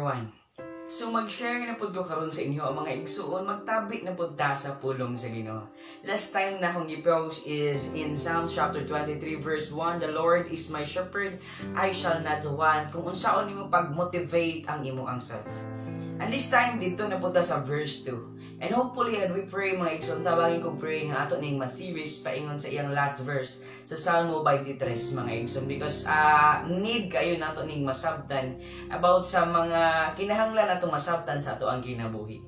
Everyone. So mag-share na pud ko karon sa inyo, ang mga igsuon, magtabi na pud ta sa pulong sa Ginoo. Last time na akong gi-post is in Psalms chapter 23 verse 1, "The Lord is my shepherd, I shall not want." Kung unsaon nimo pag-motivate ang imo ang self. And this time dito na punta sa verse 2. And hopefully, and we pray, mga igsoon, tabangin ko pray nga ato ning ma-series paingon sa iyang last verse sa Salmo 23, mga igsoon, because need kayo nato ning masabtan about sa mga kinahanglan nato masabtan sa ato ang kinabuhi.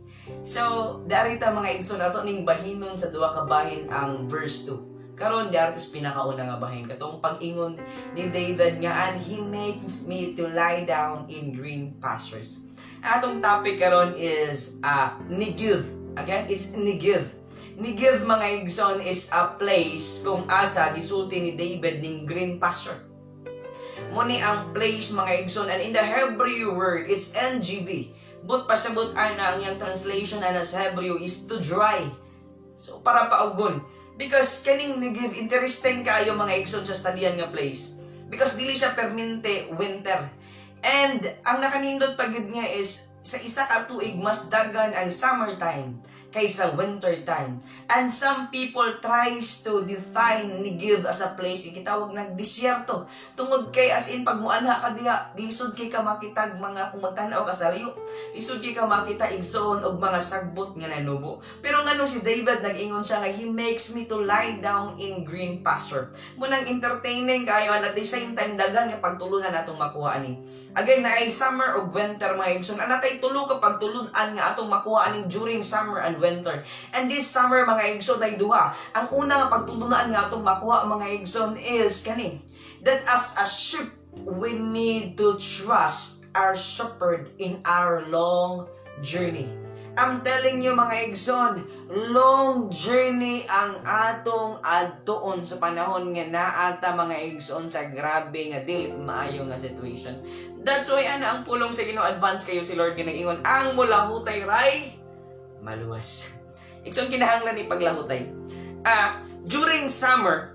So, darita, mga igsoon, ato ning bahinon sa duha ka bahin ang verse 2. Karon di sa pinakauna nga bahin, katong pag-ingon ni David nga "And he makes me to lie down in green pastures." Atong topic karon is Negev. Again, it's Negev. Negev, mga igsoon, is a place kung asa gisulti ni David ning green pasture. Muni ang place, mga igsoon, and in the Hebrew word, it's NGB. But pasabot ana ang iyang translation ana sa Hebrew is to dry. So para paugon. Because kaning Negev, interesting kaayo, mga igsoon, sa studian nga place. Because dili siya permente winter. And ang nakanindot pa gid nga is sa isa ka tuig mas daghan ang summertime kaysa winter time. And some people tries to define Negev as a place gitawag nag disyerto. Tungod kay as in pag muanha ka diha, lisod kay ka makitag mga, kung magtan-aw ka sa layo, lisod kay ka makita, igsoon, og mga sagbot nga nanubo. Pero nganong si David nag-ingon siya nga "He makes me to lie down in green pasture"? Munang entertaining kayo and at the same time daghan nga pagtulunan natong makuha ani. Again, naay summer ug winter, mga igsoon. Anatay tulo ka pagtulunan nga atong makuha aning during summer and winter. And this summer, mga igsoon, ay duha. Ang una nga pagtulunan nga atong makuha, mga igsoon, is kani. That as a sheep, we need to trust our shepherd in our long journey. I'm telling you, mga igsoon, long journey ang atong adtuon sa panahon nga naata, mga igsoon, sa grabe nga dili maayo nga situation. That's why ana ang pulong sa Ginoo, advance kayo si Lord nga nag-ingon, ang mulahutay ray maluwas. Igsoon, kinahanglan ni paglahutay. During summer,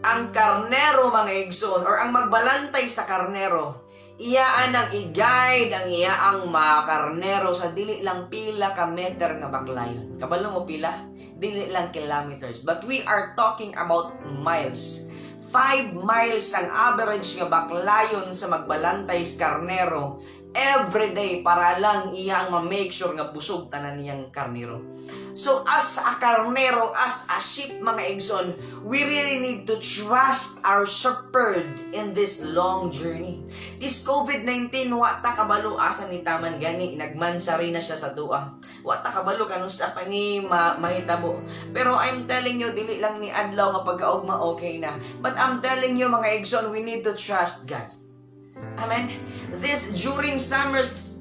ang karnero, mga igsoon, or ang magbalantay sa karnero, iyaan ang i-guide ang iyaang mga karnero sa dili lang pila ka meter nga baklayon. Kabalo mo pila? Dili lang kilometers. But we are talking about miles. 5 miles ang average nga baklayon sa magbalantay sa karnero every day para lang iyang ma-make sure nga busog tanan niyang karnero. So as a karnero, as a sheep, mga igsoon, we really need to trust our shepherd in this long journey. This COVID-19, wa ta kabalo asa ni taman, gani nagmansari na siya sa atoa. Wa ta kabalo kanusa pa ni mahitabo. Pero I'm telling you, dili lang ni adlaw nga pagkaugma okay na. But I'm telling you, mga igsoon, we need to trust God. Amen. This during summer's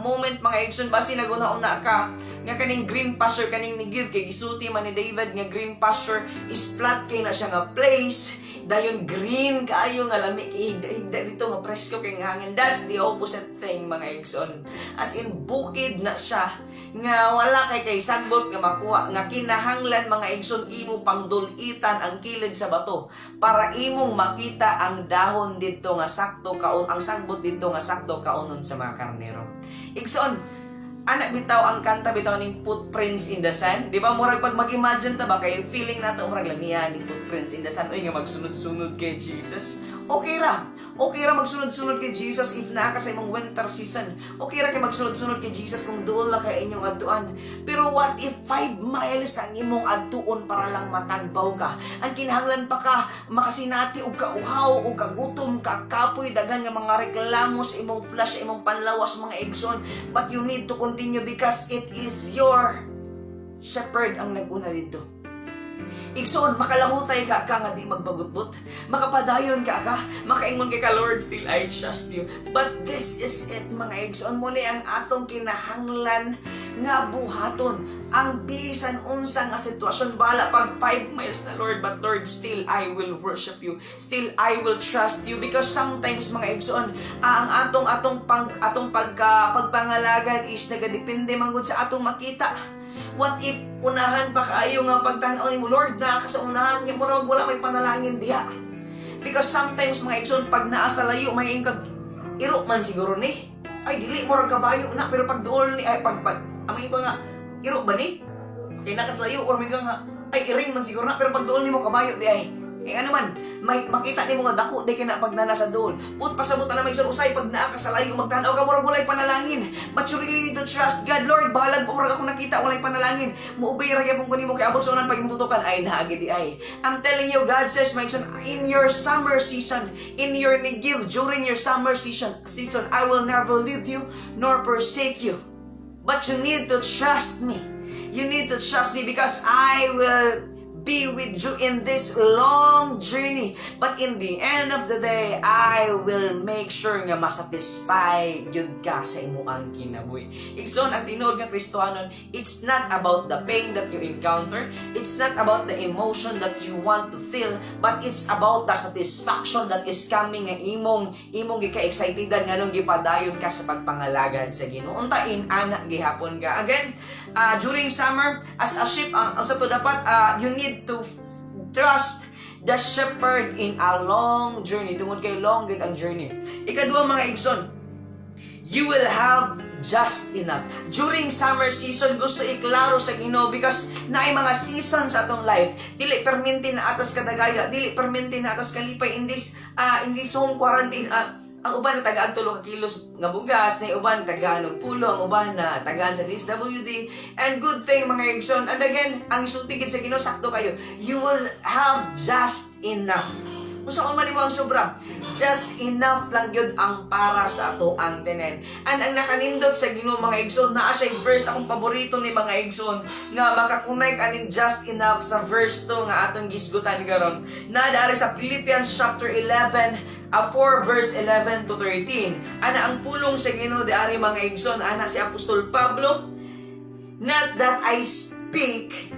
moment, mga igsoon, basi naguna-una ka nga kaning green pasture, kaning Negev, kay gisulti man ni David nga green pasture is flat kay na siya nga place, dayon green kaayo nga lami kay higda-higda dito nga presko kay nga hangin. That's the opposite thing, mga igsoon. As in bukid na siya nga wala kay sagbot nga makuha nga kinahanglan, mga igsoon, imo pangdulitan ang kilid sa bato para imong makita ang dahon didto nga sakto kaon, ang sagbot didto nga sakto kaonon sa mga karnero. Igsoon, anak bitaw ang kanta bitaw ning "Footprints in the Sand". Di ba murag pag mag-imagine ta ba kay feeling nato murag lamian ni footprints in the sand, uy, nga magsunod-sunod kay Jesus. Okay ra. Okay ra magsunod-sunod kay Jesus if naa ka sa imong winter season. Okay ra kay magsunod-sunod kay Jesus kung duol na kay inyong adtuan. Pero what if 5 miles ang imong adtuon para lang matagbaw ka? Ang kinahanglan pa ka makasinati og kauhaw o kagutom, kakapoy, daghan nga mga reklamo sa imong flesh, sa imong panlawas, mga igsoon. But you need to continue because it is your shepherd ang naguna dito. Igsoon, makalahutay ka ka nga di magbagutbot. Makapadayon ka ka. Makaingon kay ka, "Lord, still I trust you." But this is it, mga igsoon. Muni ang atong kinahanglan nga buhaton. Ang bisan unsa nga sitwasyon, bahala pag 5 miles na, Lord, but Lord, still I will worship you. Still I will trust you because sometimes, mga igsoon, ang atong atong pang atong pagka pagpangalagad is nagadepende man gud sa atong makita. What if unahan pa kaayo nga pagtan-aw nimo, Lord, naa ka sa unahan, nga murag wala may panalangin diha? Because sometimes, mga igsoon, pag naa sa layo, may kag iro man siguro ni. Ay, dili, murag kabayo na, pero pag duol ni, ay, pag amay ba nga, iro ba ni? Kay nakaslayo, or may nga, ay, iring man siguro na, pero pag duol nimo, kabayo di ay. Kay ano man, may makita nimo nga dako di kay na pag nana sa duol. But pasabot na may usay pag naa ka sa layo magtan-aw ka, murag walay panalangin. But you really need to trust God. "Lord, bahalag murag ako nakita walay panalangin." Muubay ra gyapon ko nimo kay abot sa unan pag imong tutukan ay naa di ay. I'm telling you, God says, my son, in your summer season, in your Negev, during your summer season, I will never leave you nor forsake you. But you need to trust me. You need to trust me because I will be with you in this long journey. But in the end of the day, I will make sure nga masatisfy gyud ka sa imong kinabuhi. Igsoon, ang tinuod nga Kristohanon, it's not about the pain that you encounter, it's not about the emotion that you want to feel, but it's about the satisfaction that is coming nga imong gika-excitedan nganong gipadayon ka sa pagpangalagad sa Ginoo. Unta in ana gihapon ka. Again, during summer, as a sheep, ang sa to dapat you need to trust the shepherd in a long journey tungod kay long gid ang journey. Ikaduha, mga igsoon, you will have just enough. During summer season, gusto iklaro sa Ginoo because naay mga seasons sa atong life. Dili perminti na atas kadagaya, dili perminti na atas kalipay in this home quarantine. Ang uban na tagaan 3 ka kilos nga bugas, na uban tagaan og pulo, ang uban na tagaan sa DSWD. And good thing, mga igsoon. And again, ang isulti gid sa Ginoo, sakto kayo. You will have just enough. Kung saan man nimo ang sobra, just enough lang gyud ang para sa ato ang tenen. And ang nakanindot sa Ginoo, mga igsoon, naa siya verse, akong paborito ni mga igsoon nga makakonect aning just enough sa verse 2 nga atong gisgutan karon. Na dari sa Philippians chapter 11, 4 verse 11 to 13. Ana ang pulong sa Ginoo diari, mga igsoon, ana si Apostol Pablo, "Not that I speak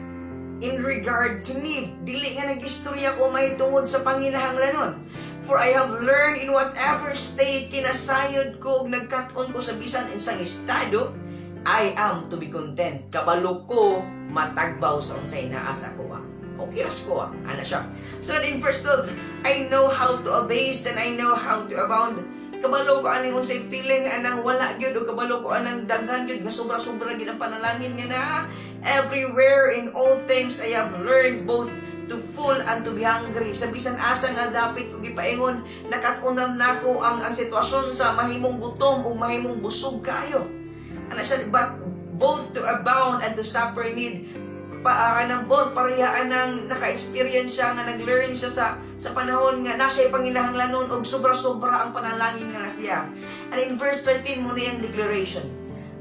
in regard to need." Dili nga nag-istorya ko mahitungod sa panginahanglanon. "For I have learned in whatever state kinasayod ko ug nagkat-on ko sa bisan unsang estado, I am to be content." Kabalo ko matagbaw sa unsay naa sa ako. Okay ras ko ah. Ana siya. So in verse 12, "I know how to abase and I know how to abound." Kabalo ko aning unsay feeling anang wala gyud o kabalo ko anang daghan gyud nga sobra-sobra gyud ang panalangin nga naa. "Everywhere in all things I have learned both to full and to be hungry." Sa bisan asa nga dapit ko gipaingon, nakat-unan nako ang sitwasyon sa mahimong gutom o mahimong busog kayo. Ana siya, but both to abound and to suffer need, pa kanang both pareha anang naka-experience siya nga nag-learn siya sa panahon nga nasa panginahanglanon og sobra-sobra ang panalangin nga na siya. And in verse 13 mo na yung declaration,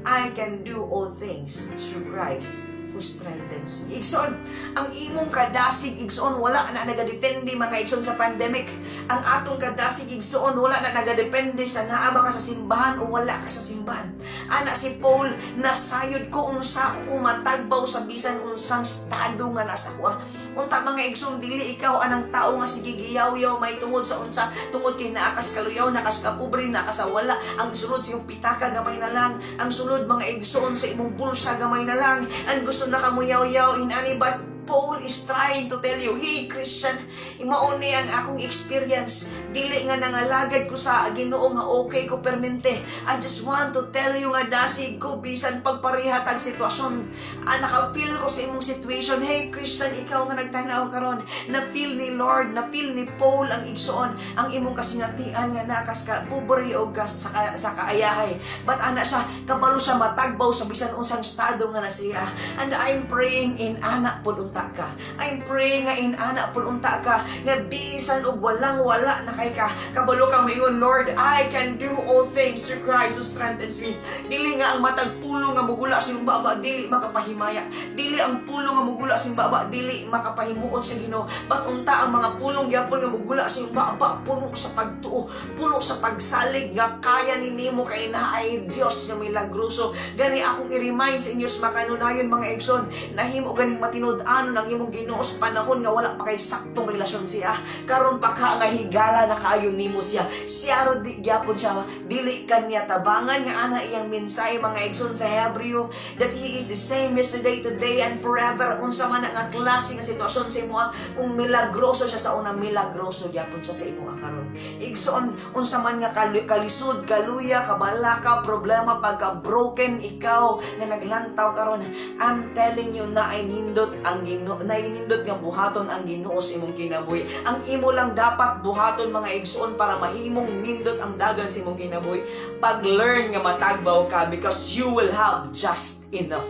"I can do all things through Christ who strengthens me." Igsoon, ang imong kadasig, igsoon, wala na nagadepende, mga igsoon, sa pandemic. Ang atong kadasig, igsoon, wala na nagadepende sa naa ba ka sa simbahan o wala ka sa simbahan. Ana si Paul, "Nasayod ko unsa ko matagbaw sa bisan unsang estado nga nasa ko." Unta, mga igsoon, dili ikaw anang tao nga sige giyaw-yaw may tungod sa unsa, tungod kay naa kas kaluyaw, naa kas kapobre, naa kas wala. Ang sulod sa imong pitaka gamay na lang. Ang sulod, mga igsoon, sa imong bulsa gamay na lang. Ang gusto na kamuyaw-yaw inani, but Paul is trying to tell you, "Hey Christian, mao ni ang akong experience. Dili nga nangalagad ko sa Ginoo nga okay ko permente. I just want to tell you nga dasig ko bisan pagpareha tag sitwasyon." Ah, naka-feel ko sa imong situation. Hey Christian, ikaw nga nagtanaw karon, na-feel ni Lord, na-feel ni Paul ang igsoon, ang imong kasinatian nga nakas ka pobre o gas sa kaayahay. But ana siya, kabalo siya matagbaw sa bisan unsang estado nga na siya. And I'm praying in ana pod unta ka. I'm praying nga in ana pod unta ka nga bisan og walang wala na kay ka, kabalo ka moingon, "Lord, I can do all things through Christ who strengthens me." Dili nga ang matag pulo nga mugula sa imong baba dili makapahimaya. Dili ang pulo nga mugula sa imong baba dili makapahimuot sa Ginoo. But unta ang mga pulong gyapon nga mugula sa imong baba puno sa pagtuo, puno sa pagsalig nga kaya ni nimo kay naay Dios nga milagroso. Gani akong i-remind sa inyo sa makanunayon, mga igsoon, nahimo ganing matinud-anon Kristohanon ang imong Ginoo sa panahon nga wala pa kay saktong relasyon siya. Karon pa ka nga higala na kaayo nimo siya. Siya ro di gyapon siya dili kaniya tabangan nga ana iyang mensahe, mga igsoon, sa Hebreo, that He is the same yesterday, today, and forever. Unsa man na nga klase nga sitwasyon sa imo, kung milagroso siya sa una, milagroso gyapon siya sa imo karon. Igsoon, unsa man nga kalisod, kaluya, kabalaka, problema, pagka broken ikaw nga naglantaw karon, I'm telling you na ay nindot ang Ginoo, na nindot nga buhaton ang Ginoo sa imong kinabuhi. Ang imo lang dapat buhaton, mga igsoon, para mahimong nindot ang dagan sa imong kinabuhi, pag-learn nga matagbaw ka because you will have just enough.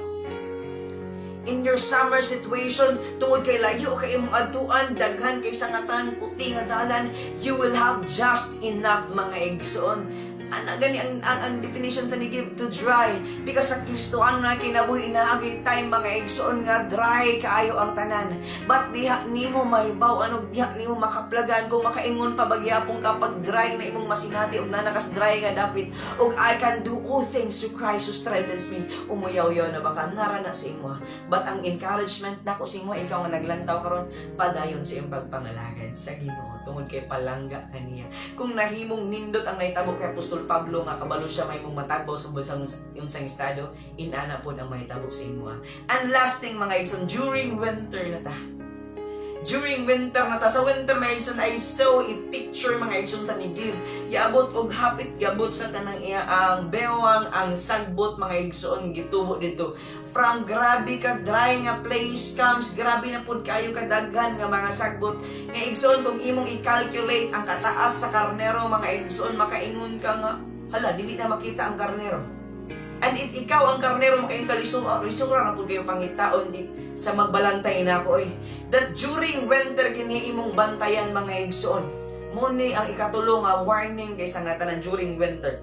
In your summer situation, tungod kay layo kay imong adtuan, daghan kay sangatan, kuti nga dalan, you will have just enough, mga igsoon. Ana gani ang definition sa Negev, to dry, because sa Kristohano na kinabuhi, naagay time, mga igsoon, nga dry kaayo ang tanan, but diha nimo mahibaw ano, diha nimo makaplagan kung makaingon pa bagyapon ka pag dry na imong masinati og nanakas dry nga dapit og "I can do all things through Christ who strengthens me." Umuyaw-yaw na baka nara na sa imo, but ang encouragement nako sa imo, ikaw nga naglantaw karon, padayon sa imong pagpangalagad sa Ginoo tungod kay palangga kaniya. Kung nahimong nindot ang nahitabo kay Apostol Pablo nga kabalo siya mahimong matagbaw sa bisang unsang estado, inana pod ang mahitabo sa imo. And last thing, mga igsoon, during winter na ta. During winter na ta. Sa winter, mga igsoon, I saw a picture, mga igsoon, sa Negev. Giabot og hapit giabot sa tanang iya ang bewang, ang sagbot, mga igsoon, gitubo dito. From grabe ka dry nga place comes grabe na pud kayo kadaghan nga mga sagbot. Nga igsoon, kung imong i-calculate ang kataas sa karnero, mga igsoon, makaingon ka nga, hala, dili na makita ang karnero. And if ikaw ang karnero, makaingon ka, lisura, lisura na pud kayo pangitaon sa magbalantay na ako eh. That during winter kini imong bantayan, mga igsoon. Muni ang ikatulo nga warning kay sa nga tanan during winter.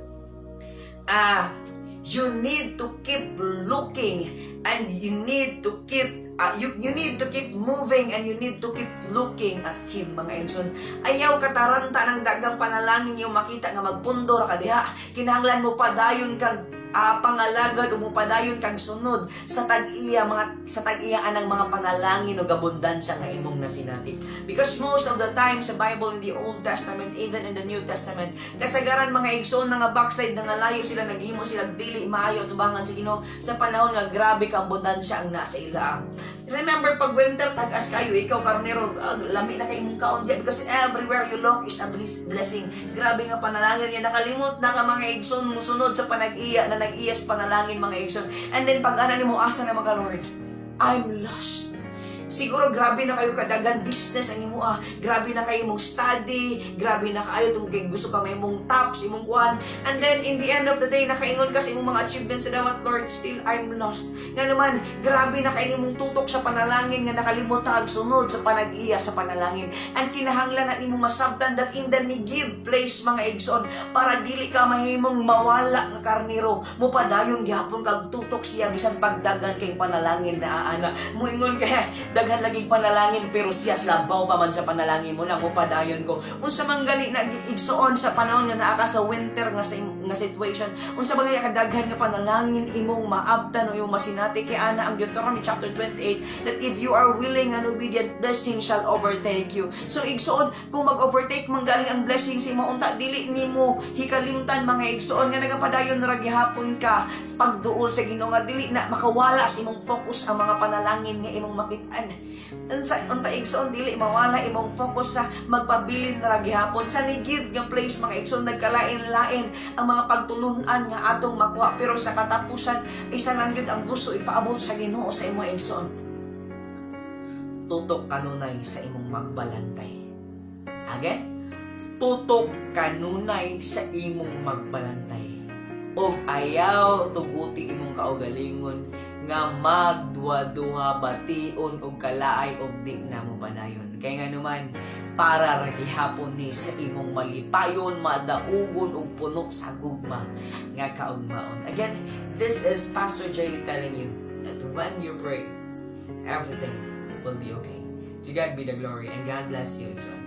You need to keep looking and you need to keep moving and you need to keep looking at Him, mga igsoon. Ayaw kataranta ng dagang panalangin yung makita nga magpundo ra ka diha. Kinahanglan mo padayon kag pangalagad o mopadayon kag sunod sa tag-iya mga sa tag-iya anang mga panalangin ug abundansya nga imong nasinati. Because most of the time sa Bible, in the Old Testament, even in the New Testament, kasagaran, mga igsoon, nga backslide, nga layo sila, naghimo sila dili maayo tubangan sa Ginoo sa panahon nga grabe ka abundansya ang nasa ila. Remember, pag winter, tagas kayo, ikaw karnero, lami na kay imong kaon diya because everywhere you look is a blessing. Grabe nga panalangin niya, nakalimot na ka, mga igsoon, musunod sa panag-iya na nag-iyas panalangin, mga igsoon. And then pag ana nimo, asa na mga Lord? I'm lost. Siguro grabe na kayo kadaghan business ang imo ah. Grabe na kayo imong study, grabe na kayo tungkol kay gusto ka may imong tops, imong kuan. And then in the end of the day, nakaingon ka sa imong mga achievements sa dawat, "Lord, still I'm lost." Nga naman, grabe na kayo imong tutok sa panalangin nga nakalimot ta sunod sa panag-iya sa panalangin. And kinahanglan na nimo masabtan that in the Negev place, mga igsoon, para dili ka mahimong mawala nga karnero, mupadayon gihapon kag tutok siya bisan pagdagan kay panalangin na aana. Muingon ka, daghan laging panalangin pero siya labaw pa man sa panalangin mo lang mupadayon ko. Unsa man gali na, igsoon, sa panahon nga naa ka sa winter nga situation, unsa man gali kadaghan nga panalangin imong maabtan o imong masinati, kay ana ang Deuteronomy chapter 28 that if you are willing and obedient, blessing shall overtake you. So igsoon, kung mag-overtake man galing ang blessing sa imo, unta dili nimo hikalimtan, mga igsoon, nga nagapadayon ra gihapon ka pagduol sa Ginoo nga dili na makawala sa imong focus ang mga panalangin nga imong makit-an. Unsa unta, igsoon, dili mawala imong focus sa magpabilin ra gihapon sa Negev nga place, mga igsoon. Nagkalain-lain ang mga pagtulunan nga atong makuha, pero sa katapusan, isa lang gyud ang gusto ipaabot sa Ginoo sa imong, igsoon: tutok kanunay sa imong magbalantay. Again, tutok kanunay sa imong magbalantay. Og ayaw tuguti imong kaugalingon nga magduha-duha, bation og kalaay og di na mo padayon. Kaya nga naman, para ra gihapon ni sa imong malipayon, madaugon og puno sa gugma nga kaugmaon. Again, this is Pastor Jay telling you that when you pray, everything will be okay. To God be the glory and God bless you, igsoon.